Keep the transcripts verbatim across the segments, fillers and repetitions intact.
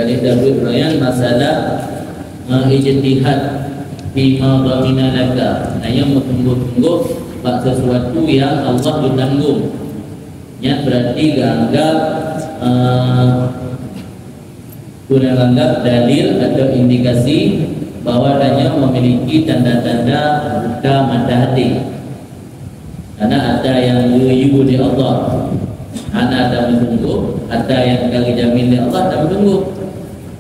Jadi Daud Rayyan masalah, eh, ijtihad fima dhamina laka. Nyan meusunggoh-sunggoh bak sesuatu yang Allah geutanggong. Nyan berarti geuanggap, eh, geuanggap dalil atau indikasi bahwa tanyoe memiliki tanda-tanda buta mata hati. Karena ata nyang geuyue lé Allah hana tameusunggoh, ata nyang ka geujamin lé Allah tameusunggoh.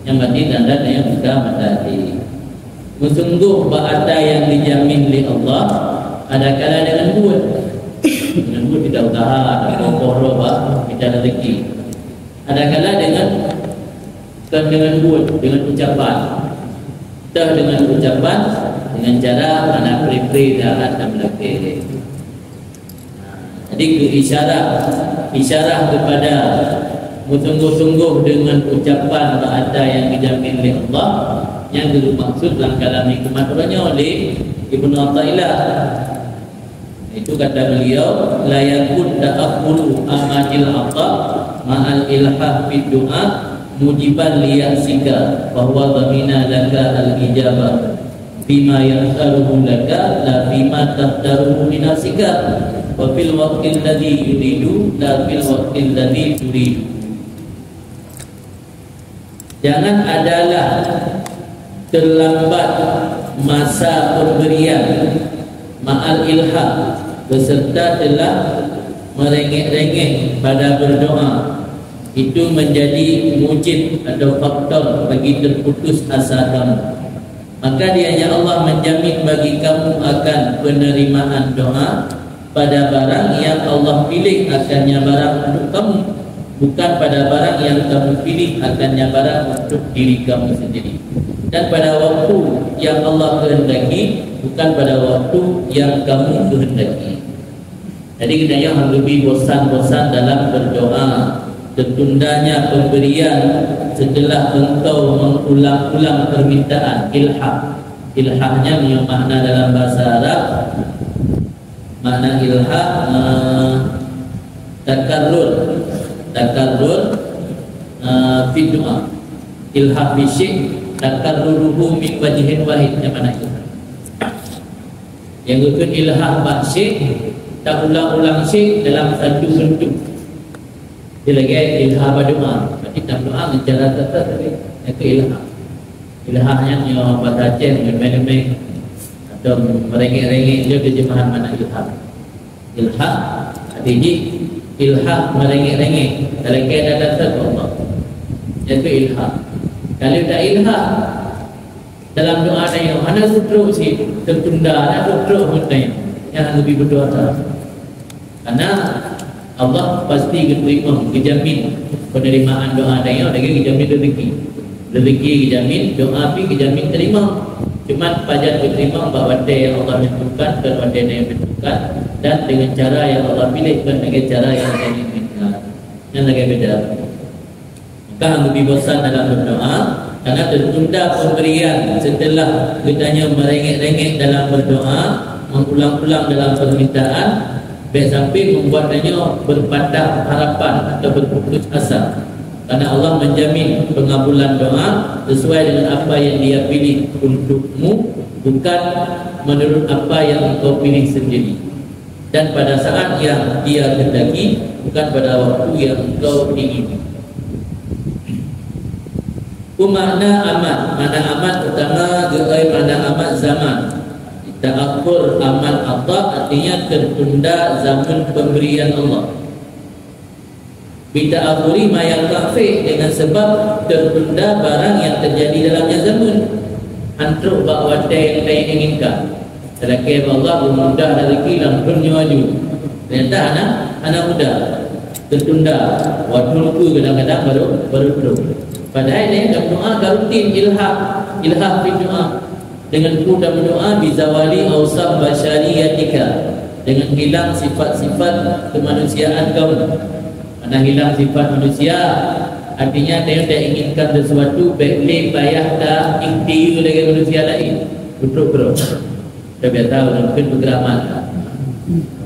Nyan berarti tanda nyang buta mata hati. Meusunggoh bak ata nyang geujamin lé Allah, adakala deungon buet. Deungon buet kita usaha, kita poh-poh droe bak kita rezeki. Adakala deungon, bukan deungon buet, deungon ucapan. Toh deungon ucapan, deungon cara hana pri-pri dan hana meulakée. Jadi keu isyarah, isyarah kepada meusunggoh-sunggoh deungon ucapan bak ata nyang geujamin lé Allah, nyang geumaksud lam kalam hikmat uroe nyoe lé Ibnu Athaillah. Itu kata beliau, "La yakun ta'akhkhuru amadil ata ma'al ilhah fid du'a mujiban li ya'sika, fa huwa dhamina laka al-ijabah bima yakhtaruhu laka la bima takhtaruhu li nafsika, wa fil waqtil ladzi yuridu la fil waqtil ladzi turidu." Jangan adalah terlambat masa pemberian ma'al ilhah, beserta telah merengek-rengek pada berdoa. Itu menjadi mujib atau faktor bagi terputus asa kamu. Maka Dia, ya Allah, menjamin bagi kamu akan penerimaan doa pada barang yang Allah pilih akannya barang untuk kamu, bukan pada barang yang kamu pilih akannya barang untuk diri kamu sendiri, dan pada waktu yang Allah kehendaki, bukan pada waktu yang kamu kehendaki. Jadi, kita jangan lebih bosan-bosan dalam berdoa. Tertundanya pemberian setelah engkau mengulang-ulang permintaan, ilhah. Ilhahnya punya makna dalam bahasa Arab, makna ilhah, eh, takarrur. Takarrur, eh, fi du'a. Ilhah fi syai' takarruruhu min wajhin wahid. Yang mana itu? Nyang geukheun ilhah bak syai', ta ulang-ulang syai' dalam satu bentuk. Dia lagèe ilhah bak doa. Berarti dalam doa ngon cara tertentu tadi. Nyang keu ilhah. Ilhah nyan nyoe bahasa Aceh, lemeng-lemeng atau merengek-rengek, nyoe terjemahan makna ilhah. Ilhah, arti jih ilhah merengek-rengek. Talakèe that-that keu Allah. Nyang keu ilhah. Kalau ta ilhah, dalam doa tanyoe hana geutrok cit, tertunda, hana geutrok pun tanyoe. Nyan hana geubi beudôh ata. Karena Allah pasti geuteurimong, geujamin penerimaan doa tanyoe lagèe geujamin rezeki. Rezeki geujamin, doa pih geujamin teurimong. Cuman pajan geuteurimong bak watèe nyang Allah tentukan, kon watèe nyang tentukan, dan dengan cara yang Allah pilih, kon dengan cara yang Allah inginkan. Nyan lagèe beda. Maka hana geubi bosan dalam berdoa, karena tertunda pemberian setelah geutanyoe merengek-rengek dalam berdoa, mengulang-ulang dalam permintaan, bèk sampai membuat tanyoe berpatah harapan atau berputus asa. Karena Allah menjamin pengabulan doa sesuai dengan apa yang Dia pilih untukmu, bukan menurut apa yang engkau pilih sendiri. Dan pada saat yang Dia kehendaki, bukan pada waktu yang engkau ingini. Peue makna amad? Makna amad pertama geuai makna amad zaman. Ta'akhur amad ata artinya tertunda zaman pemberian Allah. Bita'akhuri ma yaqa fi, dengan sebab tertunda barang yang terjadi dalam nyan zaman. Hana trok bak watèe nyang tainginkan. Talakèe bak Allah geumudah rezeki lam thôn nyoe aju. Ternyata hana, hana mudah. Tertunda. Watèe nyoe kadang-kadang baru, baru trok. Padahai nyan dalam doa ka rutin ilhah, ilhah fi doa. Dengan peue ta berdoa, bizawali ausaf basyariyatika, dengan hilang sifat-sifat kemanusiaan kamu. Mana hilang sifat manusia, artinya tanyoe ta inginkan sesuatu, bèk lé payah ta ikhtiar lagèe manusia laén. Beutôi, bro. Kita biasa orang mungkin berkeramat.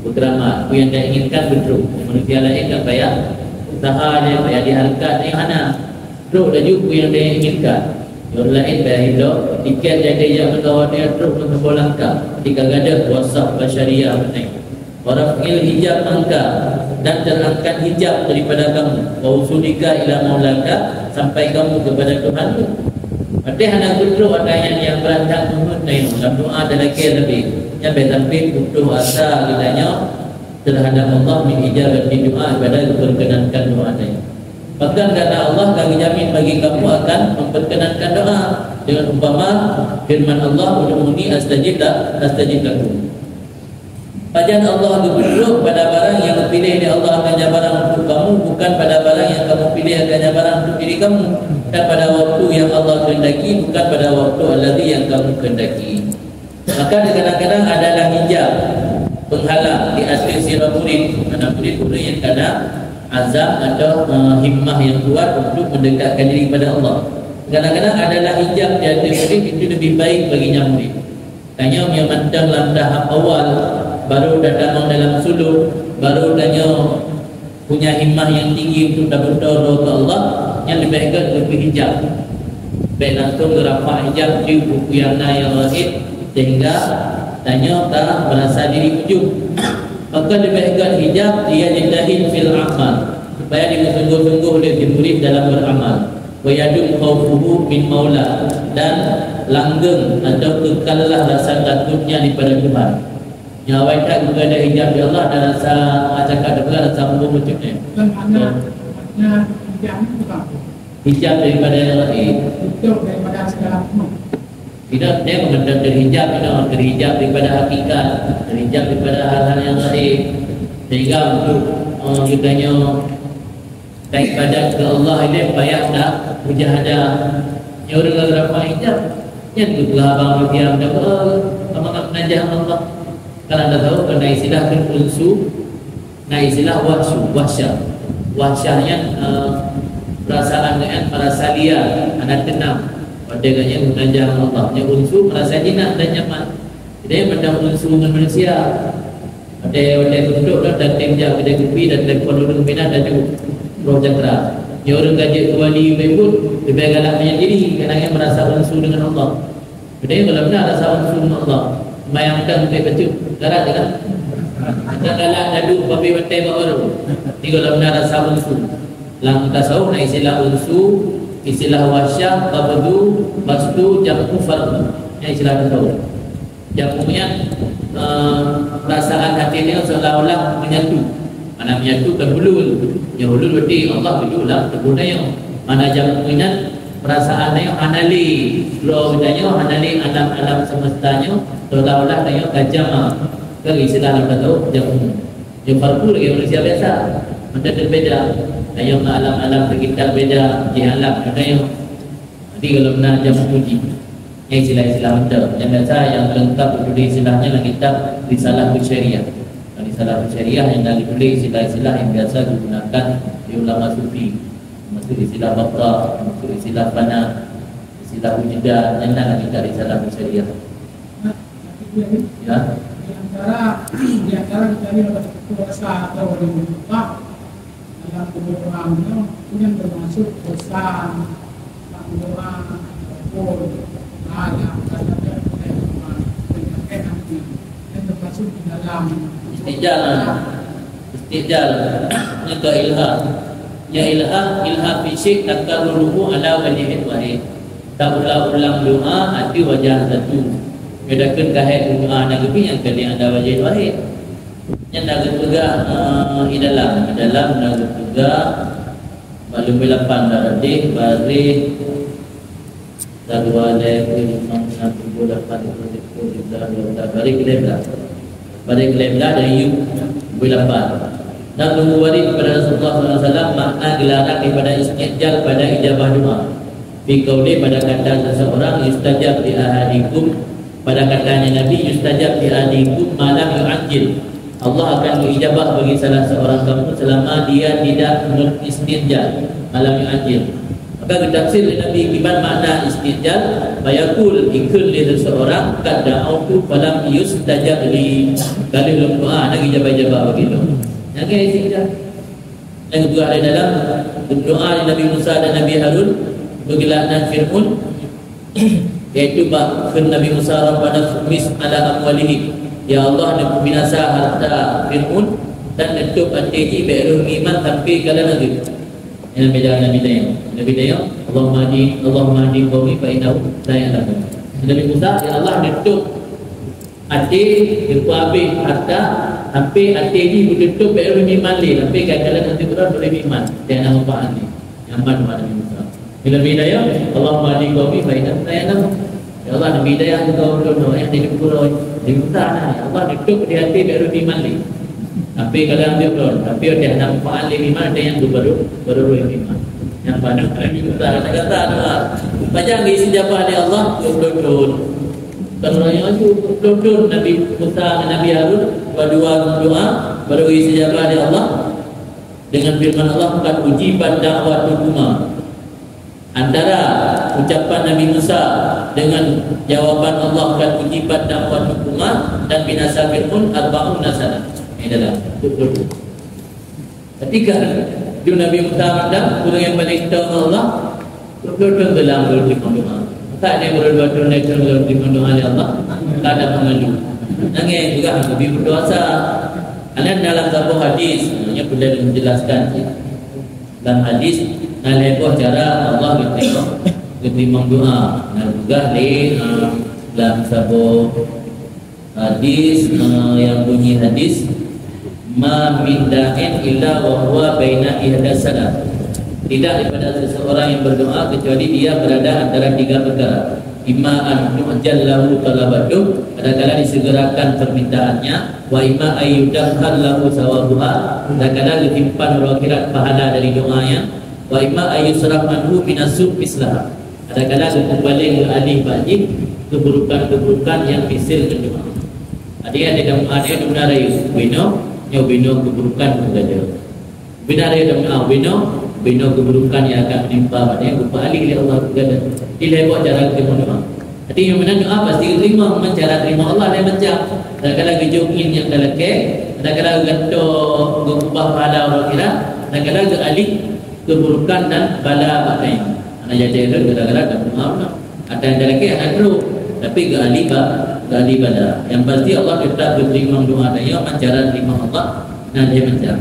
Berkeramat, apa yang ta inginkan beutôi. Manusia laén kan payah usaha dia, payah diharkat, dia hana. Trok laju peue nyang tanyoe inginkan. Nyang laén bèk hilo, tiket nyang tajak meunoe nyoe trok meunoe langkah. Di ka gadôh wasaf basyariah meunan. Wa raf'il hijab anka, dan terangkat hijab daripada kamu. Wa usulika ila maulaka, sampai kamu kepada Tuhanmu. Watèe hana geutrok ata nyang beurangkat meuheuet tanyoe, lam doa talakèe leubeh. Nyan bèk sampai putus asa geutanyoe terhadap Allah min ijabati doa, daripada geuperkenankan doa tanyoe. Bahkan karena Allah ka geujamin bagi kamu akan memperkenankan doa. Dengan umpama firman Allah, "Ud'uni astajib la-, astajib lakum." Pajan Allah geupeutrok pada barang nyang geupiléh lé Allah akan nyan barang untuk kamu, bukan pada barang nyang kamu piléh akan nyan barang untuk diri kamu, dan pada waktu yang Allah kehendaki, bukan pada waktu alladzi yang kamu kehendaki. Maka kadang-kadang adalah hijab penghalang di ateueh sidroe murid, karena murid ureueng nyang kana azam atau, eh, himmah nyang kuat untuk mendekatkan diri kepada Allah. Kadang-kadang adalah hijab di ateueh murid itu lebih baik bagi nyang murid. Tanyoe nyang mantong lam tahap awal, baru tatamong dalam suluk, baru tanyoe punya himmah nyang tinggi untuk tabeutôi droe keu Allah, nyan leubeh gèt geupeuhijab. Bèk langsung geurafa' hijab di buku nyang na nyang laén, sehingga tanyoe ka merasa diri ujub. Maka leubeh gèt hijab, liyajtahid fil amal, supaya dimeusunggoh-sunggoh lé si murid dalam beramal. Wa yadum khaufuhu min maula, dan langgeng atau kekallah rasa takutnya daripada Tuhan. Nyoe awai that geupeugah hijab di Allah dan rasa, ah, cakap teupeugah rasa muphom macam ni. Bukan makna, makna hijab ni bukan apa. Hijab daripada yang lain. Hijab daripada segala macam. Tidak, dia memandang terhijab, dia terhijab daripada hakikat, terhijab daripada hal-hal yang lain. Sehingga untuk, eh, kita nyoe Ibadat keu Allah ilèe payah that mujahadah. Nyoe ureueng geurafa' hijab, nyan geupeugah abang diam, dak, "Eh, kamoe nak meunajah ngon Allah." Kan anda tahu, keu na istilah keu unsu, na istilah wahsyu, wahsyah. Wahsyah nyan, eh, perasaan nyan merasa liar, hana teunang. Watèe geuh nyan meunajah ngon Allah. Nyan unsu merasa jinak dan nyaman. Jadi, mandum unsu ngon manusia. Watèe, watèe tuntok dah, dan tem jak kedai kopi, dan telepon ureueng minat, dan jeuet roh jatra. Nyoe ureueng ka jeuet keu wali bacut, leubeh galak meunyan diri, karena ia merasa unsu dengan Allah. Jadi, kalau benar rasa unsu dengan Allah, sembahyang kita sampai bacut, galak je kan? Kita galak dadu, babi batai bak baru. Jadi, kalau benar rasa unsu. Lam tasawuf na istilah unsu, istilah wahsyah, qabdu, bastu, jam'u, fardu. Nyan istilah tasawuf. Jam'u nyan, eh, perasaan hati nyoe seolah-olah menyatu. Mana menyatu kan ulôn. Nyang ulôn berarti Allah duduk lam tuboh tanyoe. Mana jam'u nyan perasaan tanyoe hana lé. Droe tanyoe hana lé alam-alam semesta nyoe seolah-olah tanyoe ka jama. Kan istilah lam tasawuf jam'u. Nyoe fardu lagèe manusia biasa. Mantong teubeda. Tanyoe ngon alam-alam sekitar beda. Jih alam tanyoe. Jadi kalau na jam'u jih. Nyan istilah-istilah mantong. Nyang biasa nyang leungkap geutuléh istilahnya lam kitab Risalah Busyariah. Risalah Busyariah nyang na geutuléh istilah-istilah nyang biasa digunakan di ulama sufi. Maksud istilah baqa, maksud istilah fana, istilah wujdan, nyang na lam kitab Risalah Busyariah. Ya. Di antara, di antara kita ni ada puasa atau hari Jumat, dalam berdoa nyoe, nyan termasuk dosa, berdoa, ataupun ada, ada, ada, ada, dan termasuk di dalam Istijal. Istijal. Nyan ka ilha. Ya ilha, ilha fisik takarruruhu ala wajhin wahid. Taulang-ulang doa ateueh wajah satu. Bedakeun ka hèk doa na geubi nyang keuneuk ada wajah wahid. Nyan na geupeugah, eh, di dalam, di dalam na geupeugah bak lumbôi lapan dah hadis, baréh dua, lhèe, limong, enam, tujoh, lapan, dua, tiga, empat, lima, enam, tujuh, lapan, baréh keulhèe blah. Baréh keulhèe blah dari yub, lumbôi lapan. Dan teungku waréh kepada Rasulullah sallallahu alaihi wasallam makna geularang daripada istijal pada ijabah doa. Fi qaulih, pada kata seseorang, "Yustajab li ahadikum," pada katanya Nabi, "Yustajab li ahadikum ma lam yu'ajjil." Allah akan mengijabah bagi salah seorang kamu selama dia tidak mengistijal, ma lam yu'ajjil. Maka geutafsir lé Nabi kiban makna istijal, fayaqul, ikheun lé seseorang, "Qad da'autu falam yustajab li." Ka lheueh lôn doa, hana geujabah-jabah bagi lôn. Nyang istijal. Dan juga ada dalam Doa Nabi Musa dan Nabi Harun beugeulaknat Fir'aun, yaitu bak kheun Nabi Musa, "Rabbana tumis ala amwalihim." Ya Allah, neupeuminasa harta Fir'aun dan neutôb até jih bèk rôh iman sampai ka lheueh. Nyan beda Nabi Dayang. Nabi Dayang, "Allahumma hdi, Allahumma hdi qaumi fa innahum la ya'lamun." Nabi Musa, "Ya Allah, neutôb até, neupeuhabéh harta, sampai até jih beutôb bèk rôh iman lé, sampai ka lheueh nanti beurang rôh iman, dan nama Tuhan ni." Nyaman Nabi Musa. Bila Nabi Dayang, "Allahumma hdi qaumi fa innahum la ya'lamun." Ya Allah, Nabi Dayang juga ulôn, yang di Nabi Musa, nah, ya Allah, neutôb di até bèk rôh iman lé. Tapi kalau ambil ulôn, tapi ada nama Tuhan lé iman, ada yang baru, baru rôh iman. Nyan panuh Nabi Musa, kata-kata doa. Pajan geusijabah lé Allah, dua puluh thôn. Kan orang yang maju, dua puluh thôn Nabi Musa ngon Nabi Harun, berdua doa, baru geusijabah lé Allah. Dengan firman Allah, "Qad ujibat da'watukuma." Antara ucapan Nabi Musa dengan jawaban Allah, "Qad ujibat da'watukuma," dan binasa Fir'aun, "Arba'una sanah." Ini dalam dua puluh thôn. Ketika tu Nabi Musa mandang, ureueng nyang paling teuh ngon Allah, dua puluh thôn teulam ureueng teurimong doa. Masa ada ureueng dua thôn, lhèe thôn ureueng teurimong doa lé Allah, ka ada pengeluh. Nangis juga Nabi berdosa. Anan dalam satu hadis, sebenarnya boleh menjelaskan. Dalam hadis, na lhèe boh cara Allah geuteurimong, geuteurimong doa. Na peugah lé, eh, dalam satu hadis, eh, yang bunyi hadis, "Ma min da'in illa wa huwa baina ihda salat." Tidak daripada seseorang yang berdoa kecuali dia berada antara tiga perkara. Imma an yu'jal lahu talabatuh, kadang-kadang disegerakan permintaannya, wa imma an yudakkhar lahu sawabuha, kadang-kadang disimpan di akhirat pahala dari doanya, wa imma an yusraf anhu minas su' mislaha, kadang-kadang dipeupaléng geualih bak jih keburukan-keburukan yang misil ngon doa. Ada yang ada, ada yang beuna rayeuk, binoe, nyoe binoe keburukan saja. Bina dia dah menang, bina, bina keburukan yang akan menimpa pada yang beupeualih lé Allah Taala. Di lhèe boh cara kita mendoa. Jadi, yang mana doa pasti diterima, memang cara terima Allah lain macam. Kadang-kadang geujok ngon nyang ka lakèe, kadang-kadang geugantoe, geukeubah pahala ureueng akhirat, kadang-kadang geualih keburukan dan bala bak laén. Hana jadi tu, kadang-kadang tak pernah. Ada yang lagi anak terus, tapi geualih ba-, geualih bala. Yang pasti Allah tetap diterima doa dan yang cara terima Allah, nah, dia macam.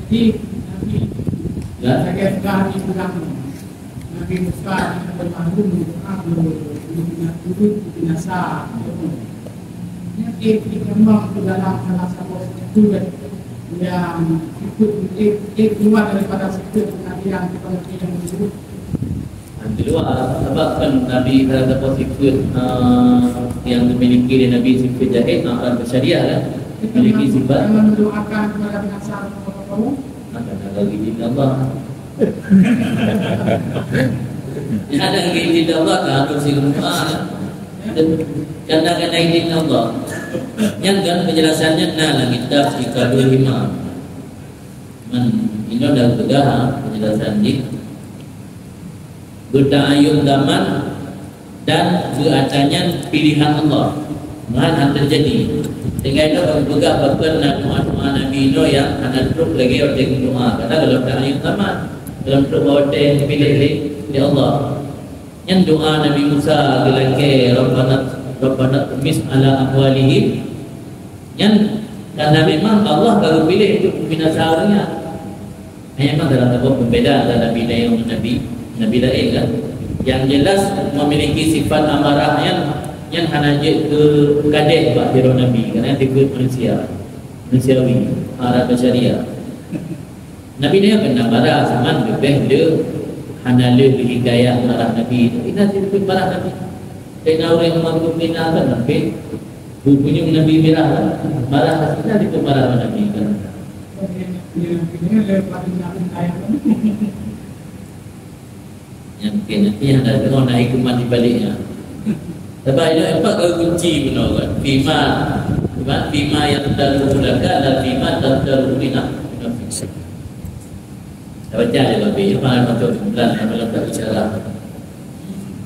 Jadi, Nabi, ya, lagèe Nabi Ibrahim, Nabi Musa, Nabi Harun, Nabi Harun, Nabi Nuh, Nabi Musa. Jadi, kita memang ke dalam salah satu sifat yang sifat, eh, eh, keluar daripada sifat Nabi yang kita yang disebut. Di luar, sebab kan Nabi salah satu sifat, eh, yang dimiliki oleh Nabi sifat jahil, akal syariah kan. Memiliki sifat. Jangan mendoakan kepada binasa atau kaum. Ada lagi di Allah. Ada lagi di Allah, tak ada sih rumah. Kadang-kadang di Allah. Yang kan penjelasannya, nah, dalam kitab Iqadul Himam. Man, ini dah peugah, ha, penjelasan jih. Beuta'ayun zaman dan beuatanyan pilihan Allah. Malahan han teujadi. Tinggai lom beupeugah pakon na doa-doa Nabi Nuh nyang hana trok lagèe watèe doa. Karena dalam ta'ayun zaman, dalam trok watèe piléh lé, lé Allah. Nyan doa Nabi Musa geulakèe, "Rabbana, Rabbana tumis ala amwalihim." Nyan karena memang Allah ka geupiléh untuk membinasa ureueng nyan. Hanya memang dalam saboh pembedaan antara Nabi Dayang ngon Nabi, Nabi laén kan. Yang jelas memiliki sifat amarah nyan, nyan hana jeuet keu kadeh bak sidroe Nabi, karena sifat manusia, manusiawi, amarah syariah. Nabi nyan pernah marah, cuman leubeh le hana le hikayah marah Nabi. Tapi na sifat marah Nabi. Kena orang yang mampu bina kan, tapi bunyung Nabi mirah kan. Marah Nabi, na dipemarah Nabi kan. Yang mungkin nanti yang ada tengok nak hukuman di baliknya. Sebab ini empat kali kunci benar kan. Fima, sebab fima yaqtaruhu laka la fima taqtaruhu li nafsik. Dah baca dia babi, apa yang patut bulan, apa yang tak bicara.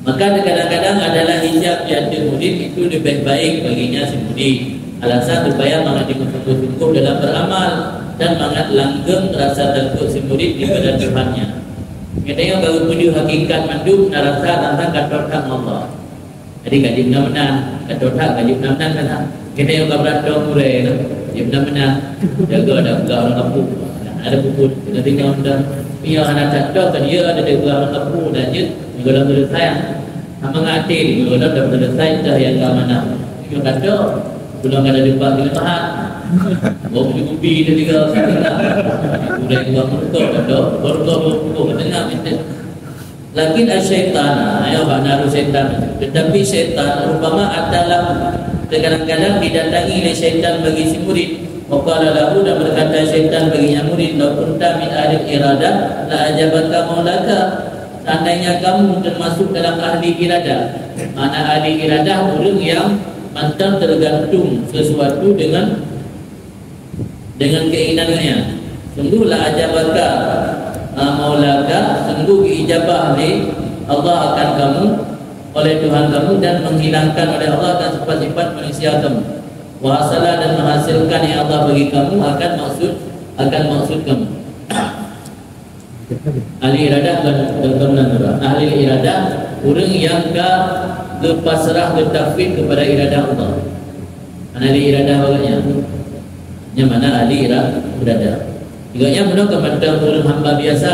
Maka kadang-kadang adalah hijab di hati murid itu lebih baik baginya si murid. Alasan supaya mangat dia bersungguh-sungguh dalam beramal. Dan mangat langgeng rasa takot si murid daripada Tuhannya. Geutanyoe ka geupeudeuh hakikat mandum na rasa teuntang kantor that Allah. Jadi ka jeuet meunan-meunan, kantor that ka jeuet meunan-meunan kan. Geutanyoe ka brat dong gurée tu, ka jeuet meunan-meunan. Jaga dah peugah ureueng kampung. Ada puput, kita tinggal dah. Iya hana that dong kan, iya ada peugah ureueng kampung dah jeuet. Minggu dah selesai. Sama ngatin, minggu dah selesai dah yang ka mana. Minggu kata, Pulang kada dipak dengan mahat. Bau cukupi dia tiga. Udah dua puluh kau, ada baru kau dua puluh kau, tengah kita. Lakin syaitan, ayo bak naru syaitan. Tetapi syaitan rupama atalah, terkadang-kadang didatangi oleh syaitan bagi si murid. Waqala lahu, dan berkata syaitan bagi yang murid, "Lau kunta min ahli iradah, la ajabaka maulaka." Seandainya kamu termasuk dalam ahli iradah, mana ahli iradah ureueng yang mantong tergantung sesuatu dengan, dengan keinginannya. Sungguh la ajabaka, ah, maulaka, sungguh diijabah oleh Allah akan kamu, oleh Tuhan kamu, dan menghilangkan oleh Allah akan sifat-sifat manusia kamu. Wa hasala, dan menghasilkan yang Allah bagi kamu akan maksud, akan maksud kamu. Ahli iradah bukan, bukan, bukan orang. Ahli iradah, ureueng nyang ka geupasrah, geutafwid kepada iradah Allah. Ahli iradah awaknyan. Nyang mana ahli ira-, iradah. Juga nyang mana keumantöng ureueng hamba biasa.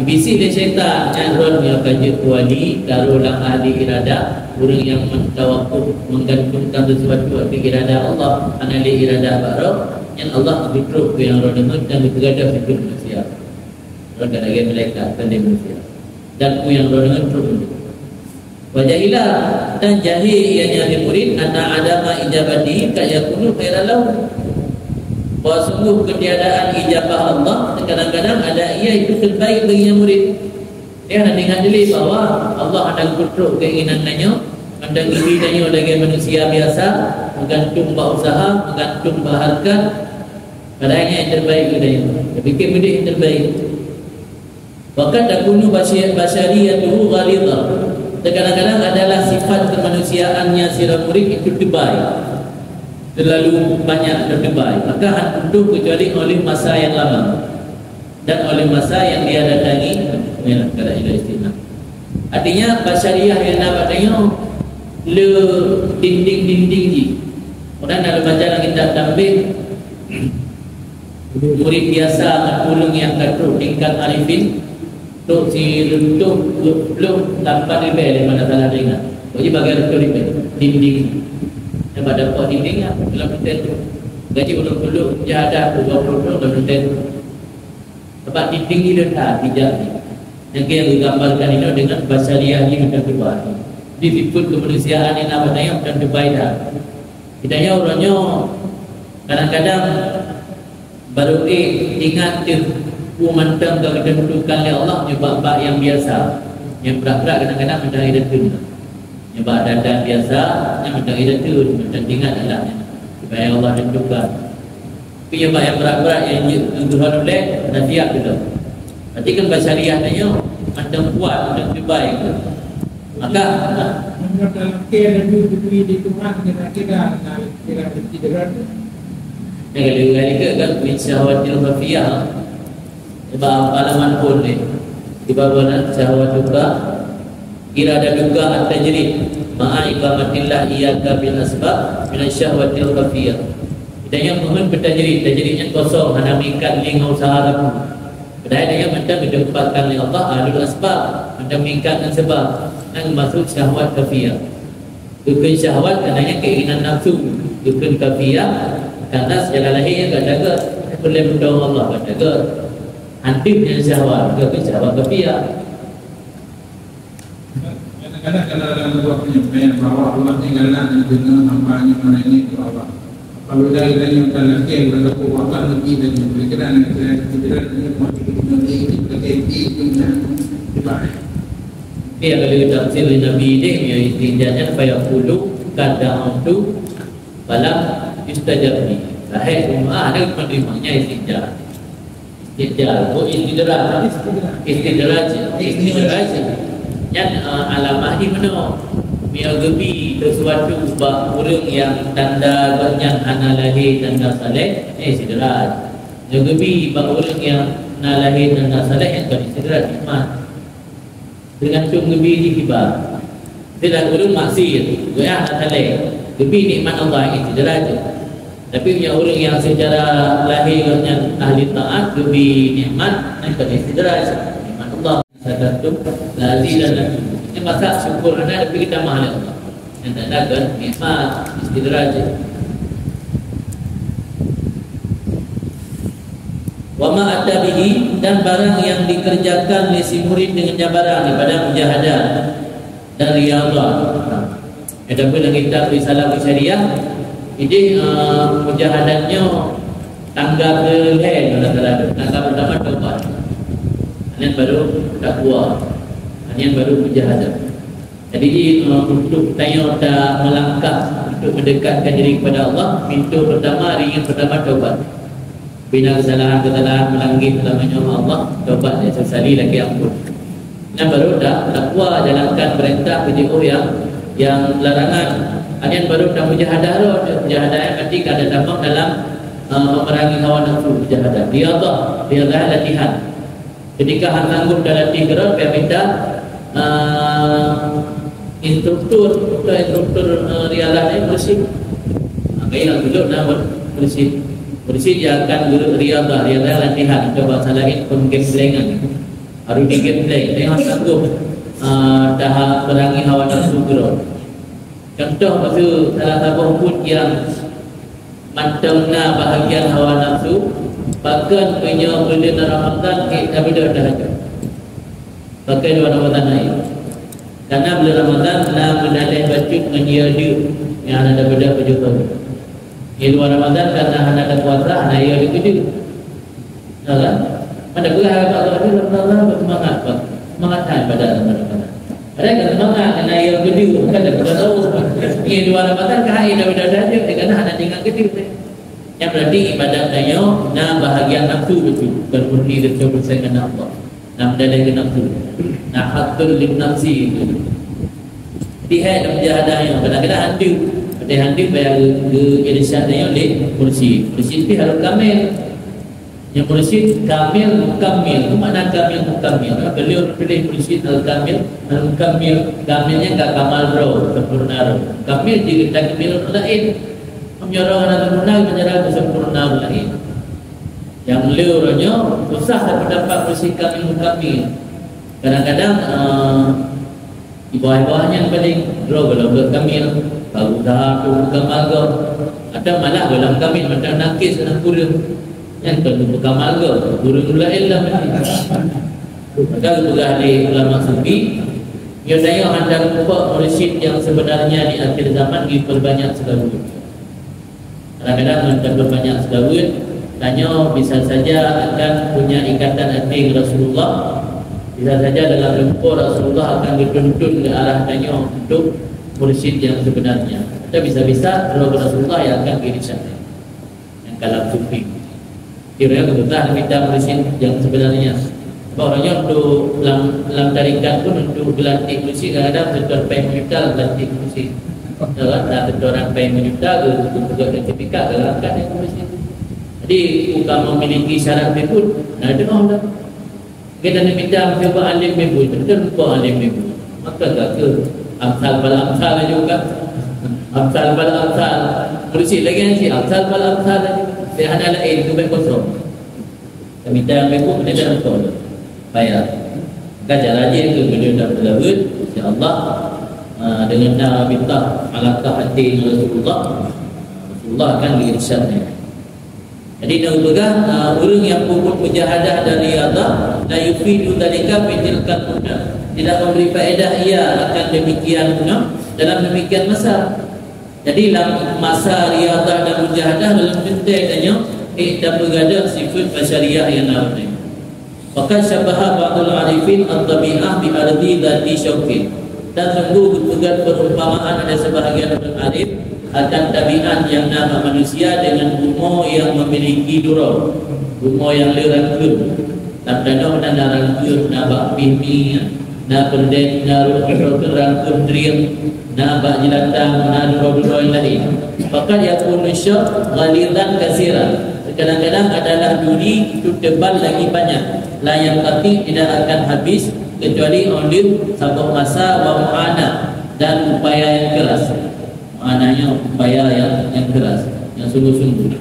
Bisi lé syaitan, nyan droe nyang ka jeuet wali, taroh lam ahli iradah, ureueng nyang meutawakuf, menggantungkan sesuatu ateueh iradah Allah, hana lé iradah bak droe, nyan Allah geutrok keu nyang droe deungon dan geupeugah sigoe manusia. Droe ka lagèe malaikat, kon lé manusia. Dan peue nyang droe deungon trok. Wa jahila, dan jahé ianya lé murid, anna adama ijabati qad yakunu khairan lahu. Bahwa sungguh ketiadaan ijabah Allah, terkadang-kadang ada ia itu terbaik bagi yang murid. Dia hana ingat diri bahwa Allah hana geutrok keinginan tanyoe, hana geubri tanyoe lagèe manusia biasa, meugantung bak usaha, meugantung bak hareukat, Padahai nyan nyang terbaik geutanyoe. Tapikir meudeh nyang terbaik. Wa qad takunu basya-, basyariyatuhu ghalizah. Terkadang-kadang adalah sifat kemanusiaannya sira murid itu tebai. Terlalu banyak dan tebai. Maka han putôh kecuali oleh masa yang lama. Dan oleh masa yang dia datangi, ya, kada ada istilah. Artinya, basyariah nyang na bak tanyoe le dinding-dinding jih. Orang dalam baca dalam kitab Tanbih, Murid biasa ngon ureueng nyang ka trok tingkat arifin, trok sireutôh dua ploh lapan ribèe lé mana salah teuingat. Jadi bagai reutôh ribèe, dinding. Nyang bak dapoe dinding nyan, dalam hotel tu. Jadi ureueng peuduek jadah dua ploh droe dalam hotel tu. Sebab dinding nyan le that, bijak nyan. Nyang ka geugambarkan inoe deungon basyariah nyan mantong tebai. Di sifat kemanusiaan nyang na bak tanyoe mantong tebai that. Geutanyoe uroe nyoe kadang-kadang Barô éh ingat teuh peue mantong ka geuteuntukan lé Allah nibak bak nyang biasa. Nyang brat-brat kadang-kadang mantong idateueng. Nibak dandan biasa, nyan mantong idateueng, mantong ingat alah nyan. Supaya Allah teuntukan. Tapi nibak nyang brat-brat nyang jeuet geuhon ulèe, na siap keudroe. Berarti kan basyariah tanyoe mantong kuat, mantong tebai. Maka, Meunyoe talakèe laju geubri di Tuhan, kira-kira na kira beusidroe. Nyang ka lheueh ikheun kan, min syahwatil khafiyah. Iba halaman pun ni. Iba bulan syahwatuka, iradatuka at-tajrid. Ma'a iqamatillah iyyaka bil asbab, min syahwatil khafiyah. Kita nyang meuheuet beutajrid, tajrid nyang kosong, hana meuikat lé ngon usaha kamu. Padahai tanyoe mantong geuteumpatkan lé Allah ahlul asbab, mantong meuikat ngon sabab, nyan meumaksud syahwat khafiyah. Geukheun syahwat karena nyan keinginan nafsu, geukheun khafiyah karena secara lahé ka dagôt, peureulèe meudoa Allah ka dagôt. Hanteuk nyan syahwat, geukheun syahwat khafiyah. Kadang-kadang kalau dalam sebuah penyampaian bahwa Allah ni galak dan kena hamba-Nya melayani ke Allah. Apabila kita yang akan laki, kita pun akan lebih dan yang berkaitan dengan kita, kita dan yang mau kita kena di, kita kena di, kita kena di. Dia kalau tafsir Nabi ni, ya, istinjanya, "Fayaqulu qad da'awtu falam yustajab li." Lahé doa, ada penerimanya istinja. Istidraj. Oh, istidraj. Istidraj. Istidraj. Nyan, eh, alamah di meunoe. Meunyoe geubi sesuatu bak ureueng nyang tanda gobnyan hana lahé tanda saleh, eh, istidraj. Nyoe geubi bak ureuëng nyang na lahé dan na saleh nyang ka istidraj nikmat. Teugantung geubi jih kiban. Sila ureuëng maksiet, geuh na saleh, geubi nikmat Allah nyang istidraj. Tapi meunyoe ureuëng nyang seucara lahé gobnyan ahli taat, geubi nikmat nyang ka istidraj, nikmat Allah. Syakartum la azidannakum. Ini masa syukur hana, tapi kita mahal Allah. Yang tak ada kan nikmat istidraj. Wa ma ata bihi, dan barang yang dikerjakan oleh si murid dengan nyan barang daripada mujahadah dan riadah. Adapun dalam kitab Risalah Syariah, idéh, eh, mujahadah nyoe tangga keulhèe nyoe, tangga, tangga pertama taubat. Nyan baru takwa. Nyan baru mujahadah. Jadi, eh, untuk tanyoe ta melangkah untuk mendekatkan diri kepada Allah, pintu pertama, ringin pertama taubat. Bina kesalahan-kesalahan, meulangkah dalam agama Allah, taubat dan sesali lagi ampun. Dan baru dah takwa, jalankan perintah, kejauh yang, yang larangan. Kemudian baru dah mujahadah roh, mujahadah yang berarti ada tampak dalam, uh, memerangi hawa nafsu, mujahadah. Riadah, riadah latihan. Ketika hana sanggup dah latih keudroe, payah minta, uh, instruktur, bukan instruktur, uh, riadah ni, mursyid. Ha, kaya nak duduk dah mur-, mursyid. Mursyid yang akan guru riadah, riadah latihan. Atau bahasa lain, penggembelengan. Harus digembleng. Tengok sanggup, uh, tahan perangi hawa nafsu keudroe. Contoh, maksud salah saboh buet yang mantong na bahagian hawa nafsu, pakon meunyoe buleuen Ramadhan, eh, tabeudôh tahajud. Pakon luwa Ramadhan na. Karena buleuen Ramadhan na meudaleh bacut ngon yö deuk nyang hana tabeudôh tujoh thôn. Di luwa Ramadhan karena hana tapuasa, hana yö deuk keudéh. Ya kan? Pada beurah bak Allah, Allah, Allah, semangat, Pak. Semangat hai pada Ramadhan. Padahal kan semangat, kena yö keudéh, bukan dah bulan tahu. Di luwa Ramadhan, kan hai dah, dah, dah, dah, karena hana ingat keudéh. Yang berarti ibadat tanyoe na bahagian nafsu betul, bukan murni dan seratus persen karena Allah. Na meudalehkan nafsu. Na hatul lin nafsi itu. Di hai dan mujahadah nyoe, kadang-kadang hantu. Ada hantu payah ge-, ge-, irsyad nyoe lé mursyid. Mursyid pih harus kamil. Nyang mursyid kamil mukamil. Apa makna kamil mukamil? Beliau pilih mursyid al-kamil, al-mukamil. Kamilnya ka kamal roh, sempurna roh. Kamil di kita kamil lain. Meunyoe roh hana sempurna, meunyoe roh sempurna lain. Nyang le uroe nyoe susah dapat mursyid kamil mukamil. Kadang-kadang, eh, di bawah-bawah nyan paling droe gohlom kamil, baru dah tu bukan magoe. Atau malah gohlom kamil macam nakis, aneuk kureueng. Nyan kon bukan magoe, kureueng gula ilmu. Maka geupeugah lé ulama sufi, nyoe tanyoe hana lupa mursyid yang sebenarnya di akhir zaman diperbanyak seulaweuet. Kadang-kadang ngon tapeurbanyak seulaweuet, tanyoe bisa saja akan punya ikatan até ngon Rasulullah. Bisa saja dalam lumpoe Rasulullah akan geutuntun ke arah tanyoe untuk mursyid yang sebenarnya. Atau bisa-bisa droe Rasulullah yang akan geuirsyad, yang kalam sufi. Kira-kira beutah mita mursyid yang sebenarnya. Sebab orang nyoe untuk lam, lam tarekat pun untuk geulantik mursyid kadang-kadang setor pèng juta geulantik mursyid. Kalau tak setor orang pèng juta, geu-, geu-, geu-, sertifikat geuangkat dari mursyid. Jadi, bukan memiliki syarat pun, nah, itu dah. Kita ni mita mencuba alim pun, kita lupa alim pun. Maka tak ke amsal bal amsal aja bukan. Amsal bal amsal. Mursyid lagi ngaji, amsal bal amsal aja. Dia hana lain, tu baik kosong. Kami dah minggu, kami dah nonton. Bayar. Kan cara je tu, bila dah berlawet, insya Allah, ah, dengan dah minta alangkah hati Rasulullah, Rasulullah akan diirsyadnya. Jadi, nak peugah, ah, ureuëng yang puput mujahadah dari Allah, la yufidu dzalika fi tilkal mudah. Tidak memberi faedah ia akan demikian guna dalam demikian masa. Jadi, lam masa riadah dan mujahadah, dalam teuntèe tanyoe, eh, tapeugadôh sifat basyariah nyang na lam nyoe. Faqad syabbaha ba'dul arifin at-tabi'ah bi ardi dzati syaukin. Dan sungguh geupeugah perumpamaan oleh sebahagian ureuëng arif akan tabiat nyang na bak manusia dengan bumoe nyang memiliki duroe, bumoe nyang le rangkeuen. Lam tanoh na, na rangkeuen, na bak pih mi, na peurdeh, na ru-, rangkeuen drieng, na bak jeulatang, na duroe-duroe nyang laén. Faqad yakunu syaukh ghalizan katsiran. Kadang-kadang adalah duri itu tebal lagi banyak, la yanqati, tidak akan habis kecuali oleh sabab masa, wa mu'anah, dan upaya yang keras. Maknanya upaya yang, yang keras, yang sungguh-sungguh.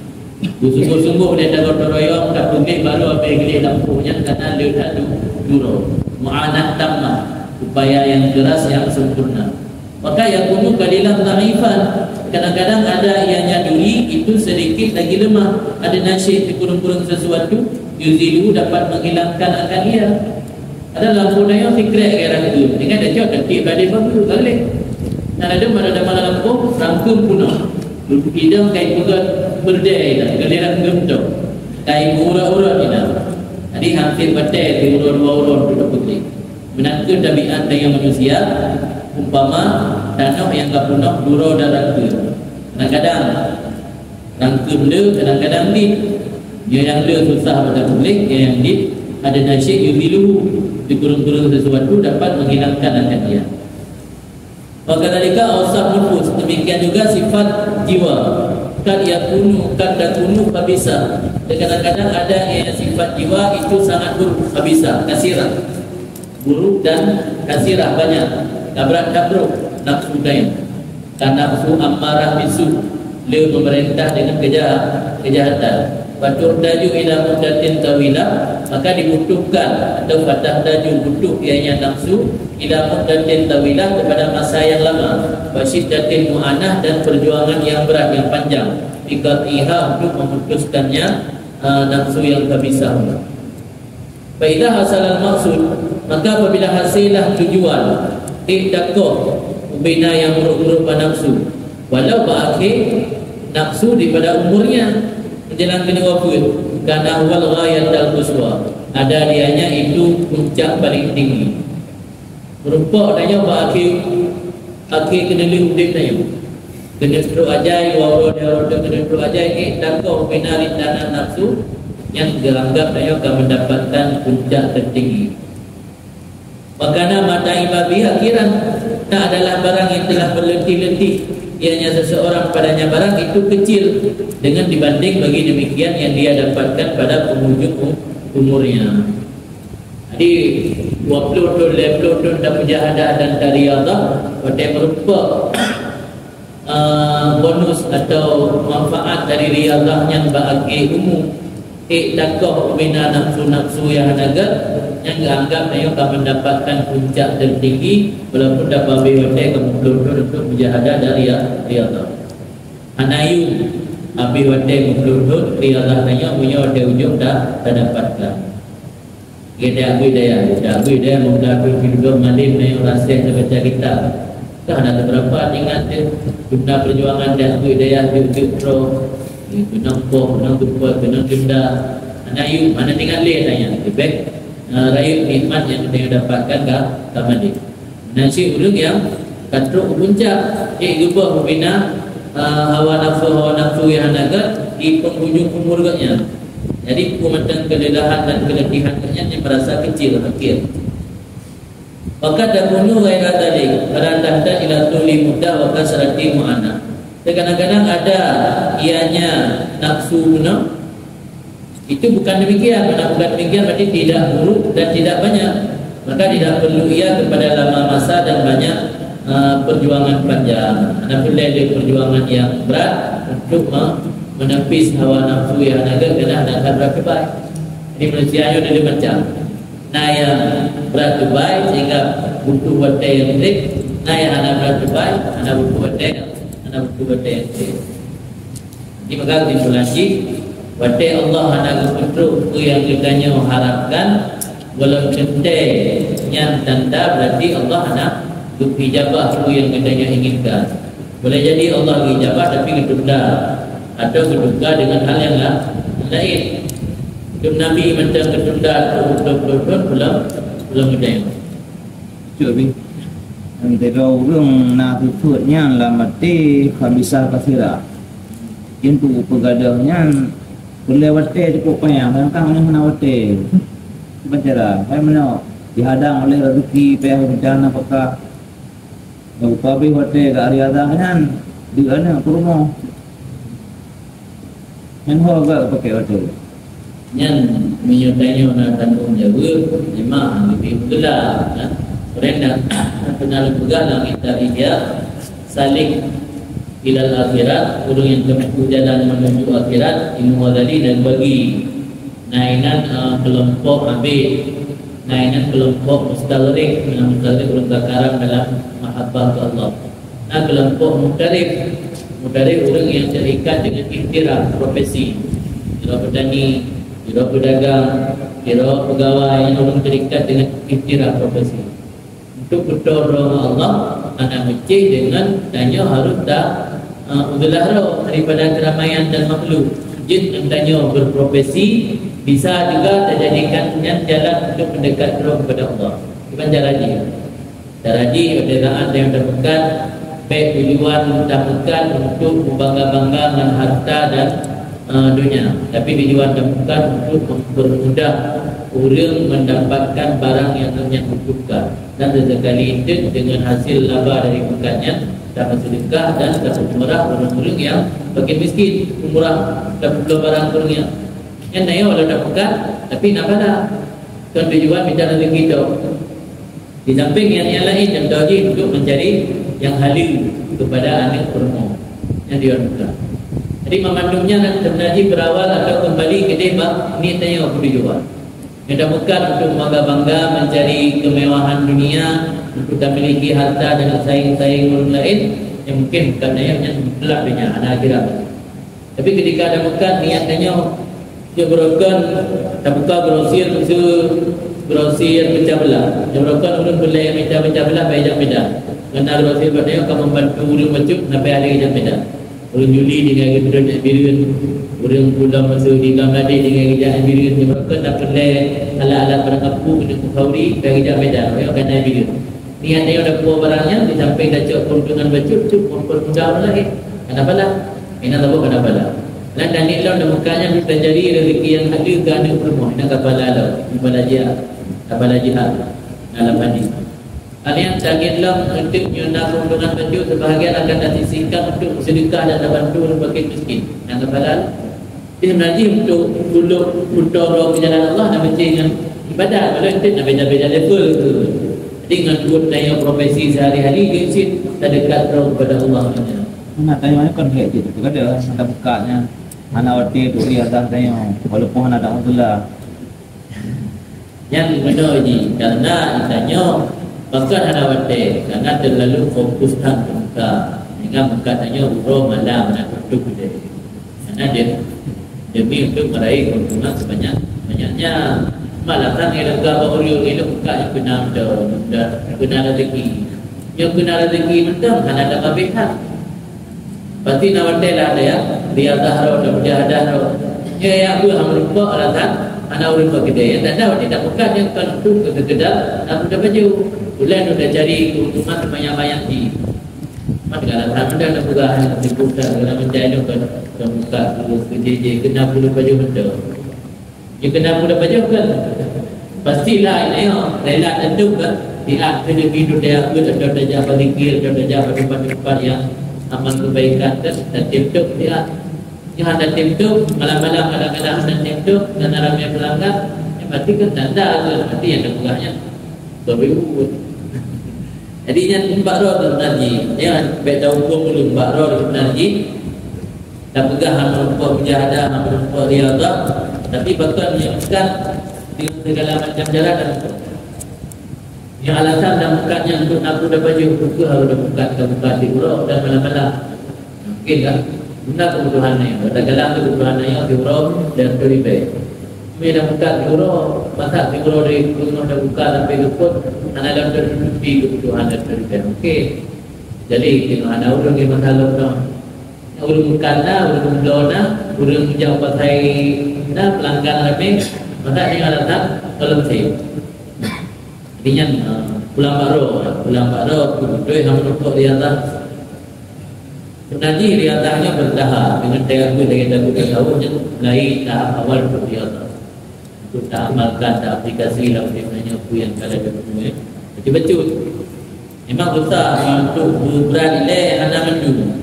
Bersungguh-sungguh dia tagotong royong, tak peuget baru habéh gleh lampôh nyan karena le that du-, duro. Mu'anah tammah, upaya yang keras yang sempurna. Maka yakunu qalilan dha'ifan. Kadang-kadang ada ianya duri itu sedikit lagi lemah. Ada nasyid di kurung-kurung sesuatu, yuzilu, dapat menghilangkan akan ia. Ada lampôh nyoe sikrek ke rangkeum. Dengan dah cok keutik badai babu balik. Nah, ada pada dalam lampôh rangkeum punah. Idong kai peugah berdai dah, geliran gentong. Kai urot-urot ina. Jadi hampir batai di urot dua urot tu putih. Menangkap tabiat dengan manusia, umpama tanoh yang ka punah duro dan rangkeum. Kadang-kadang rangkeum le, kadang-kadang dit. Nyoe nyang le susah bak tapuléh, nyoe nyang dit ada nasyid yuziluhu, di kurung-kurung sesuatu dapat menghilangkan akan dia. Wa kadzalika awsaf nufus, demikian juga sifat jiwa. Kad yakunu, kad takunu khabisah. Dan kadang-kadang ada yang sifat jiwa itu sangat buruk, khabisah, kasirah. Buruk dan kasirah banyak. Tabrak tabruk nafsu teuh. Ka nafsu ammarah bisu, le memerintah dengan kejahat, kejahatan. Fatuhtaju ila muddatin tawilah, maka dibutuhkan atau fatuhtaju butuh ianya nafsu ila muddatin tawilah kepada masa yang lama. Wa syiddatil mu'anah dan perjuangan yang berat, yang panjang. Biqat'iha untuk memutuskannya, eh, nafsu yang khabisah. Fa idza hasalal maqsud, maka apabila hasillah tujuan, i'taqah ubena nyang buruk-buruk bak nafsu, walau bak akhé nafsu daripada umurnya menjelang kena wafat, kana huwal ghayatal quswa, ada dianya itu puncak paling tinggi. Meureumpok tanyoe bak akhé, akhé keuneulheueh udeb tanyoe. Keuneuk trok ajai, walau di uroe teuh keuneuk trok ajai, eh, tanggoh ubena rintangan nafsu nyang geuanggab tanyoe ka mendapatkan puncak tertinggi. Makana mata ibabi akhiran, tak adalah barang yang telah berletih-letih, ianya seseorang padanya barang itu kecil dengan dibanding bagi demikian yang dia dapatkan pada penghujung u-, umurnya. Jadi, dua puluh thon, lhèe ploh thon tamujahadah dan tariyadah, watèe meureumpok, eh, bonus atau manfaat dari riyadah nyan bak akhé umu, eh, tanggoh ubena nafsu-nafsu nyang hana gèt, nyang geuanggab tanyoe ka mendapatkan puncak tertinggi, walaupun tapeuabéh watèe ka meuploh thon untuk mujahadah dan riya-, riyadah. Hana yum, abéh watèe meuploh thon, riyadah tanyoe meunyoe watèe ujong ta-, tadapatkan. Geutanyoe bri dayah, geutanyoe bri dayah, muda pun pidong malem na nyang rasai tabaca kitab. Ka hana seberapa ingat teuh, guna perjuangan dak bri dayah jeuet-jeuet droe. Keunong poh, keunong geupot, keunong denda. Hana yum, hana ingat lé tanyoe. Leubeh, eh, rayeuk nikmat nyang geutanyoe dapatkan ka, ka malem. Meunan cit ureueng nyang ka trok u puncak, ék geuboh ubena, eh, hawa nafsu, hawa nafsu nyang hana gèt di penghujung umur geuh nyan. Jadi, peue mantong keulelahan dan keuletihan geuh nyan, nyan meurasa kecil, hakir. Wa qad takunu ghaira dzalik, fala tahtaju ila thuli muddah wa kasrati mu'anah. Terkadang-kadang ada ianya nafsu bunoe, itu bukan demikian. Karena bukan demikian, berarti tidak buruk dan tidak banyak. Maka tidak perlu ia kepada lama masa dan banyak, eh, perjuangan panjang. Ada pula ada perjuangan yang berat untuk me-, menepis hawa nafsu yang ada kena dan berat kebai. Jadi manusia nyoe ada dua macam. Na nyang berat kebai sehingga butuh watèe yang trép, na nyang hana berat kebai, hana butuh watèe, hana butuh watèe yang trép. Jadi, maka kesimpulan jih, watèe Allah hana geupeutrok peue nyang geutanyoe harapkan, walau teuntèe nyan tanda berarti Allah hana geuijabah peue nyang geutanyoe inginkan. Boleh jadi Allah geuijabah tapi geutunda atau geutuka dengan hal nyang la-, laén. Dum Nabi mantong geutunda atau beutôi-beutôi pun belum, belum geutanyoe. Cuk, Abi. Nyang teuga ureueng na sifeuet nyan lam até khabisah kasira. Jeuet keu peugah nyan, peureulèe watèe cukôp panyang, kadang-kadang ureueng hana watèe. Kiban cara, hai meunoe, jihadang oleh rezeki, payah rencana pekah. Nyang pabéh watèe ka hari azan nyan, di aneuëk peurumoh. Nyan ho gak pakai waktu. Nyan meunyoe tanyoe na tanggong jaweueb, memang leubeh meugeula, kan? Ureueng nyang pernah lôn peugah lam kitab Ihya, salik ilal akhirat, ureueng nyang teumpuh jalan menuju akhirat, Imam Ghazali na bagi. Na inan, eh, keulompok abid, na inan keulompok mustaghrikh, na mustaghrikh ureueng ka karam dalam mahabbah keu Allah. Na keulompok mutarif. Mutarif ureueng nyang teuikat deungon iktiraf profesi. Sidroe peutani, sidroe peudagang, sidroe peugawai nyang ureueng teuikat deungon iktiraf profesi. Untuk beutôi droe ngon Allah, hana meucéh deungon tanyoe harôh ta, eh, udeulah droe daripada keuramaian dan makhluk. Jeuet ngon tanyoe berprofesi, bisa juga tajadikan nyan jalan untuk mendekat droe kepada Allah. Kiban cara jih? Cara jih, watèe saat nyang tameukat, bèk tujuan tameukat untuk meubangga-bangga ngon harta dan, eh, donya, tapi tujuan tameukat untuk mempermudah ureueng mendapatkan barang nyang, nyang butuhkan. Dan sesekali teuk deungon hasil laba dari meukat nyan, tapeuseudeukah dan tapeumeurah ureueng-ureueng nyang makin miskin, peumurah, tapeubloe barang ureueng nyan. Nyan na nyoe walau tameukat, tapi na pahala. Kon tujuan mita rezeki tok. Di samping niat-niat laén, contoh jih untuk mencari nyang haleue kepada aneuk peurumoh nyang dion muda. Jadi, meumandum nyan seubeuna jih berawal atau kembali keudeh bak niet tanyoe keu tujuan. Nyang tameukat untuk bangga-bangga mencari kemewahan dunia, untuk tamiliki harta dan saing-saing ureueng laén, nyang mungken bukan tanyoe nyan gleh donya, hana akhirat. Tapi ketika tameukat niat tanyoe, jeuet beurokon tabuka grosir, miseue grosir pecah beulah. Jeuet beurokon ureueng peureulèe mita pecah beulah bak jak Medan. Karena grosir bak tanyoe ka membantu ureueng bacut sampai hari jak Medan. Ureueng Juli tinggai geutreun jak Bireuen, ureueng Pulo Meuseu di Bangladesh tinggai geujak Bireuen. Jeuet beurokon tapeureulèe alat-alat barang kapu keu Khauri bak jak Medan. Nyoe ka na Bireuen. Niat tanyoe tapuwoe barang nyan, di samping tacok keuntungan bacut, cuk mempermudah ureueng laén. Kana bala, inan labo kana bala. Lan dan nilon dan meukat nyan tajari rezeki nyang haleue keu aneuk peurumoh, inan ka bala lom, bala jihad, ka bala jihad dalam hadis. Hal nyang tanilon untuk nyoe na keuntungan bacut, sebahagian akan tasisihkan untuk sedekah dan tabantu ureueng fakir miskin. Inan ka bala lom. Jadi, sebenarnya untuk, untuk, untuk droe keu jalan Allah, na meucéh ngon ibadat. Kalau enteuk na beda-beda level tu. Jadi, ngon buet tanyoe profesi sehari-hari, jeuet cit tadekat droe kepada Allah. Nah, tanyoe kan hek je tu, kada ada buka nya. Hana watèe tu dia dah tanyoe, walaupun hana ada Abdullah. Nyang meunoe jih, karena tanyoe pakon hana watèe, karena terlalu fokus that keu muka. Sehingga muka tanyoe uroe malam na tutup deh. Karena dia demi untuk meraih keuntungan sebanyak-banyaknya. Malah kan ngon leuka bak ureueng, ngon muka nyang keunan, keunan rezeki. Nyang keunan rezeki mantong hana tababeh that. Pasti na watèe lah ada ya, riadah roh dan mujahadah roh. Ya, ya, apa hang meureumpok alasan hana ureueng bak keudè. Nyang tanda watèe tak peugah nyang kan tu keu sekedar nak mudah baju. Bulan tu dah cari keuntungan sebanyak-banyak jih. Mat segala hal dah nak peugah hana sibuk dah segala macam tu kan. Dah buka tu kerja je kena puluh baju betul. Jikana peue tapajoh kan? Pastilah, ya, rela tandong kan? Siat keuneuk hidup daya peuet, atau tajak bazikir, atau tajak bak teumpat-teumpat nyang amal keubaikan kan? Dan tem-tem siat. Nyoe hana tem-tem, malam-malam kadang-kadang hana tem-tem, dan ramé peulanggar, ya, berarti kan tanda ke, berarti nyang teupeugah nyan beureuot. Jadi, nyan umbak droe teuntang jih. Ya, bèk tahuköm ulôn umbak droe teuntang jih. Tapeugah hana meureumpok mujahadah, hana meureumpok riadah, tapi pakon nyang bukan dengan segala macam cara dan nyang alasan dan bukan nyang untuk aku dapat jeuet buka, harus dapat buka, dapat buka di uroe dan malam-malam. Mungkin kan? Guna kebutuhan nyoe. Kadang-kadang kebutuhan nyoe di uroe dan di ribèe. Bila buka di uroe, masa di uroe dari rumah dah buka sampai luput, hana dalam tercukupi kebutuhan dan di ribèe. Mungkin. Jadi, tengok hana ureueng di masa lockdown. Ureueng bukan na, ureueng bloe na, ureueng jak pasai na, peulanggan ramé, maka nyan alasan kalau mesé. Jadi nyan, eh, pulang bak droe, pulang bak droe, beutôi hana meureumpok di atas. Sebenarnya riadah nyoe bertahap, dengan saya pun dari tabu tasawuf nyan mulai tahap awal untuk riadah. Untuk taamalkan, taaplikasi lam ureueng nyoe peue nyang ka laju teumé. Bacut-bacut. Memang susah untuk beubeurat ilèe hana mandum.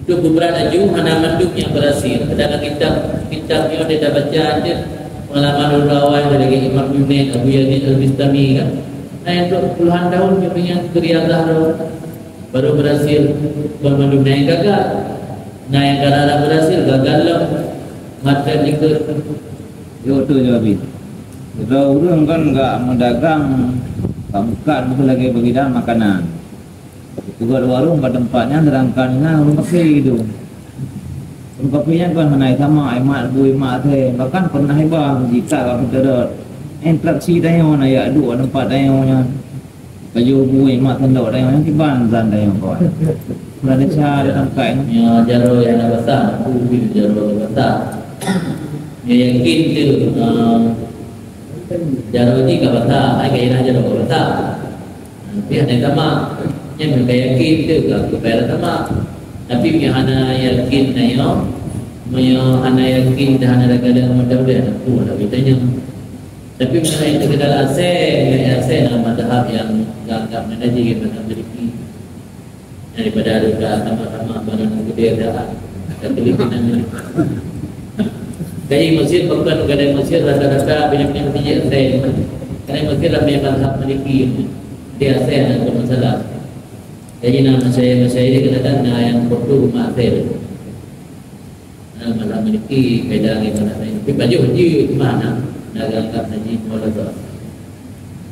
Untuk beubrat laju, hana mandum nyang berhasil. Padahai kitab, kitab nyoe tabaca cit, pengalaman ulama awai lagèe Imam Junaid, Abu Yazid Al-Bistami kan. Nah, untuk puluhan tahun nyoe nyan keu riyadhah lom. Baru berhasil, kon mandum na nyang gagal. Na nyang ka rara berhasil, gagal lom. Mata jikeue. Yo, tu je, Abi. Kita ureueng kan enggak meudagang, enggak buka, bukan lagi bagi dah makanan. Peugöt warong bak teumpat nyan, sedangkan na ureueng kafé gitu. Ureueng kafé nyan kan hana sama, imat bu imat asèe. Bahkan pernah iba jika ka peuteurot. Interaksi tanyoe na yak duek teumpat tanyoe nyan. Baju bu imat tendok tanyoe nyan kiban zan tanyoe kawan. Pernah desya ada tangkai. Ya, jaroe nyang na basah, aku pi jaroe nyang basah. Ya, yakin tu, ah, jaroe ni ka basah, ai gairah jaroe ka basah. Tapi hana tamak. Nyan meuka yakin tu ka keubai tamak. Tapi meuhana yakin na nyoe, meunyoe hana yakin dan hana ragala meudah-mudah, aku nak bertanya. Tapi meuhana itu kita asai, asai na madhab yang gagap mengaji, yang madhab Maliki. Daripada ada tamak-tamak barang gede dah. Tapi kita ni. Kaji Mesir bukan, kadang Mesir rata-rata bila-bila mesti asai. Kadang Mesir ramai madhab Maliki. Dia asai ada masalah. Jadi, na masalah-masalah ini kadang-kadang na nyang foto rumah asai. Na masalah Maliki, beda dengan masalah lain. Tapi baju haji cuma na, na anggap haji mualazah.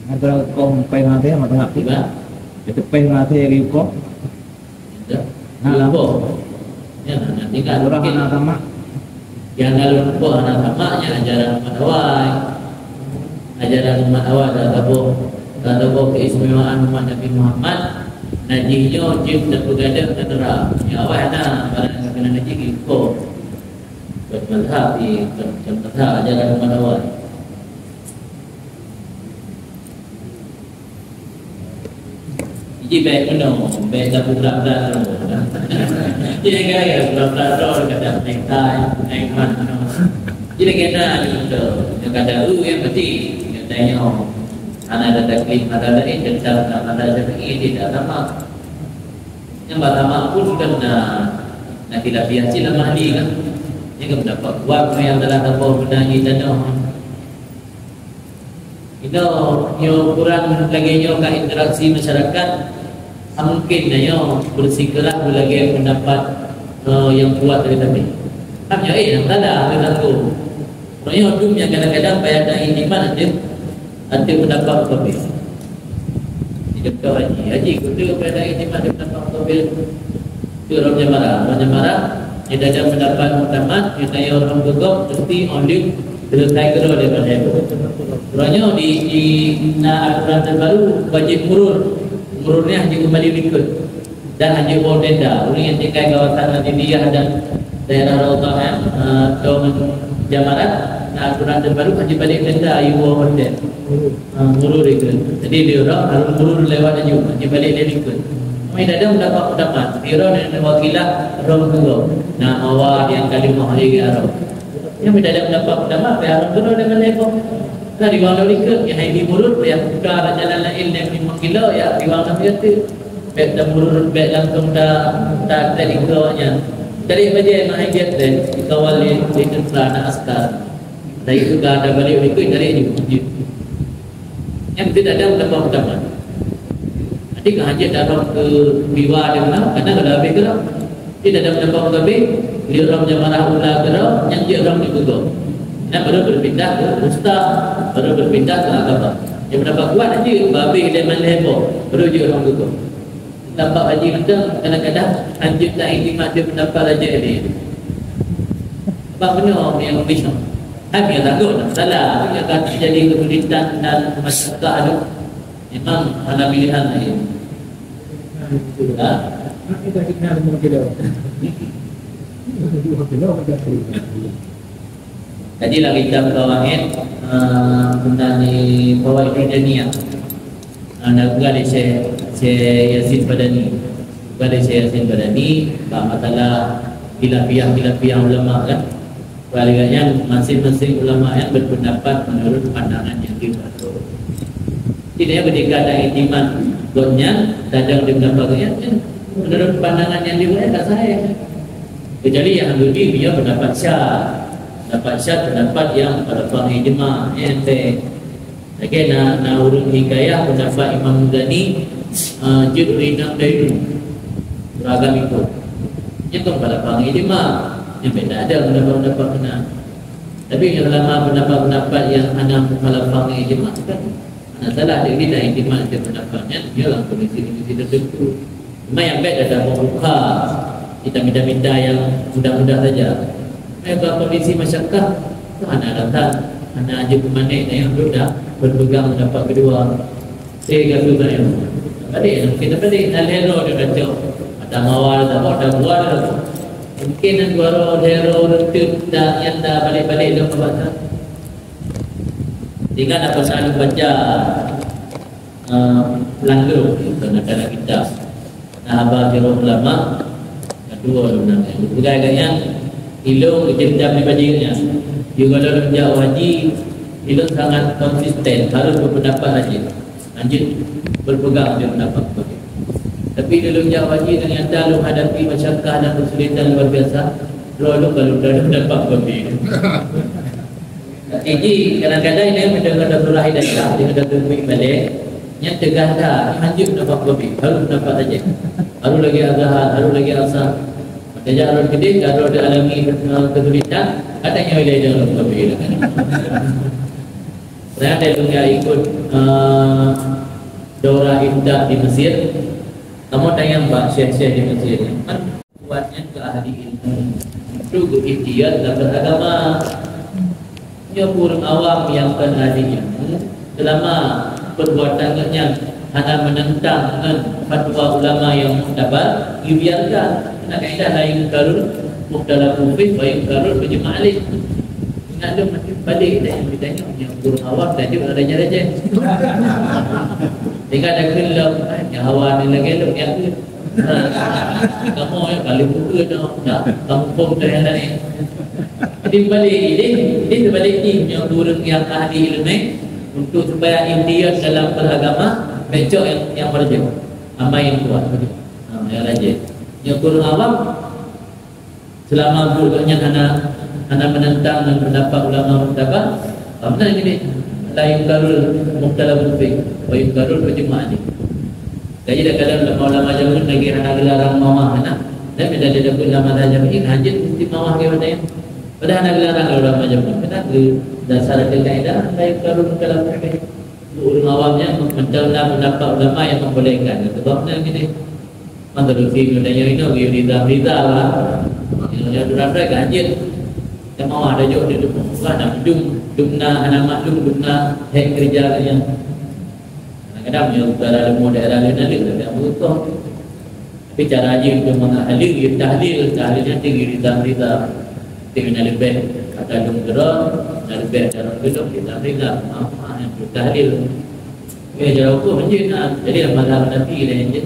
Ada kong peng asai, mata hati. Tiba? Itu peng asai lagi kong. Ya. Nah, Lupa. Ya, nah, nanti kan Urang mungkin anak tamak. Yang kalau lupa anak tamak, ya ajaran umat awai. Ajaran umat awai dah taboh, dah taboh keistimewaan umat Nabi Muhammad. Nah, jih nyoe jeuet tapeugadang keu neura. Ya, awai na, barang nyang keunan jih lupa. Bukan mazhab di, bukan, bukan mazhab, ajaran umat awai. Jadi, bèk meunoe, bèk tapeuburak-burak droe. Jadi, gara-gara burak-burak droe, kadang naik tai, naik man, meunoe. Jadi, kena gitu. Yang kata, "Uh, yang penting," kata nyoe, hana ada taklid mata lain, tentang mata Syafi'i, tidak sama. Yang pertama pun kan na, na khilafiyah cit lam ahli kan. Yang pendapat kuat, yang telah taboh beuna di tanoh. Inoe, nyoe ukuran lagèe nyoe ka interaksi masyarakat, mungkin na nyoe beusikeurah beulagèe pendapat, eh, nyang kuat dari kami. Kan nyoe, eh, nyang salah, nyang satu. Nyoe dum nyang kadang-kadang payah na iman ateueh, ateueh pendapat kami. Di doktor haji, haji, kutu payah na iman ateueh pendapat kami. Tu Rob Jamarah. Rob Jamarah, dia ada pendapat muktamad, dia tanya orang gugok, mesti on the selesai kedua dia pandai. Uroe nyoe di, di na aturan terbaru wajib murur. Murur ni hanya kembali likot. Dan hanya bawa tenda. Orang yang tinggal kawasan Nadiliyah dan daerah Raudhah, eh, atau Jamarat, na aturan terbaru hanya balik tenda, ayu bawa hotel. Ha, murur itu. Jadi, dia orang harus murur lewat aju. Dia balik dari ikut. Kami dah ada mendapat pendapat. Dia orang yang wakilah orang dua. Nah, awak yang kalimah lagi Arab. Yang tidak ada mendapat pendapat, ya, orang dua dia balik pun. Nah, di mana ikut, ya, hai di murur, ya, buka jalan lain yang lima kilo, ya, di mana dia tu. Baik dah murur, baik langsung dah, dah dari ikutnya. Dari baje, nah, dia tu, dikawal di, di tentera, nak askar. Dari itu dah ada balik ikut, dari aju. Nyan meuteudadam lam bak utama. Jadi, keu hajat dalam keu biwa di mana, kadang ada habéh geurok. Di dalam lam bak utama, di ram jamarah ula geurok, nyang jeuet ram di geurok. Dan baru berpindah ke ustaz, baru berpindah ke agama. Yang berapa kuat aja, babéh lé malèe boh, baru jeuet ram geurok. Lam bak haji mantong, kadang-kadang hanjeuet tak iktimat dia pendapat raja ini. Sebab benar orang yang bising. Hai, biar takut, tak salah. Tapi akan terjadi kesulitan dan masyarakat tu memang hana pilihan lain. Ha? Jadi, lagi kitab Qawaid, eh, guna di Qawaid Daniyah. Eh, na bukan di Syekh, Syekh Yasin Badani. Bukan di Syekh Yasin Badani, bak masalah khilafiyah-khilafiyah ulama kan. Bak lagèe nyan, masing-masing ulama nyan berpendapat menurut pandangan yang dibuat. Jadi, ketika ada iktimat gobnyan, tajam di pendapat gobnyan, kan menurut pandangan yang dibuat, tak sahih. Kecuali yang Hambali punya pendapat syadz. Pendapat syadz, pendapat yang mukhalafah ijma, ya, enteng. Lagèe na, na ureueng hikayah pendapat Imam Muzani, eh, jeuet ureueng inong dayuh. Beragam ikut. Nyan kan mukhalafah ijma. Nyan beda ada pendapat-pendapat kena. Tapi selama pendapat-pendapat yang hana mukhalafah ijma kan, hana salah, jadi dah iktimat ke pendapat nyan, nyoe lam kondisi-kondisi tertentu. Cuma nyang bèk dah tamong buka, kita minta-minta yang mudah-mudah saja. Maka kondisi masyarakat tu hana datang, hana aja pemanik dan yang tu dah berpegang pendapat kedua. Eh, kata saya, balik, kita balik, dah lhèe droe dia kacau. Ada mawar, ada apa, ada buah, ada apa. Mungkin yang dua droe, lhèe droe, reuteup, dah, yang dah balik-balik dah ke pasar. Tinggal nak pasal baca, eh, langgeng, kena-kena kitab. Nah, haba sirah ulama, kedua lom nang. Peugah lagèe nyan, ilôn keuceujam di bajèe nyan. Di kalau lôn jak haji, ilôn sangat konsisten, harus berpendapat rajin. Lanjut berpegang di pendapat Nabi. Tapi di lôn jak haji, ternyata lôn hadapi masyarakat dan kesulitan luar biasa. Droe lôn kalau berpendapat Nabi. Jadi, kadang-kadang ini mendengar Datuk Rahid Aisyah, dengan Datuk Muhammad Malik, yang tegas dah, hanjeuet dapat kopi, harus dapat saja. Harus lagi Azhar, harus lagi Asar. Maka jangan harus gede, kalau ada alami, eh, kesulitan, katanya wilayah jangan kopi. Saya ada juga ikut, eh, daurah ifta di Mesir. Kamu tanya bak syekh-syekh di Mesir. Kuatnya ke ahli ilmu untuk berikhtiar dalam beragama. Nyoe ureueng awam nyang kon ahli ilmu, selama perbuatan geuh nyan hana menentang ngon fatwa ulama yang muktabar, dibiarkan. Kena kaidah la yunkarul mukhtalafu fih wa yunkarul ijma' alaih. Ingat lom, nanti balik dah yang ditanya, yang ureueng awam dah jaweueb raja-raja. Tinggal dah kheun lom, eh, nyawa ni lagèe lom, ya ke? Kamu, ya, paling muka tu, dah, kamu pun dah yang lain. Jadi balik, ini, ini terbalik ni, yang ureueng yang ahli ilmu, untuk supaya ikhtiar dalam beragama, becok yang, yang berjaya. Amai yang kuat. Ha, yang rajin. Yang ureueng awam, selama buet nyan hana, hana menentang dengan pendapat ulama muktabar, apa benar gini? La yunkarul mukhtalafu fih, wa yunkarul ijma' alaih. Jadi, kadang ulama-ulama jameun lagi hana geularang mawah, hana. Dan bila dia dapat ulama jameun, hanjeuet mesti mawah ke mana? Padahal hana geularang ulama jameun. Kena ke dasar ke kaidah, la yunkarul mukhtalafu fih. Ureueng awam nyan mencela pendapat ulama yang membolehkan. Sebab benar gini. Mantap tu sih, udah nyari nak, dia rida, rida lah. Yang, yang tu rasa ganjil. Yang mawah dah jauh dia tu. Bukan nak dum, dum na, anak mak dum, dum na, hek kerja kat dia. Kadang-kadang dia utara lemu daerah lain ada, tapi apa tu? Tapi cara dia untuk mengakhali, dia tahlil, tahlil dia tinggi rida, rida. Tapi nak lebih kata dum gerang, nak lebih dalam gedung, rida, rida. Apa yang tu tahlil? Eh, jalan hukum je nak. Jadi, dah malam Nabi dah je.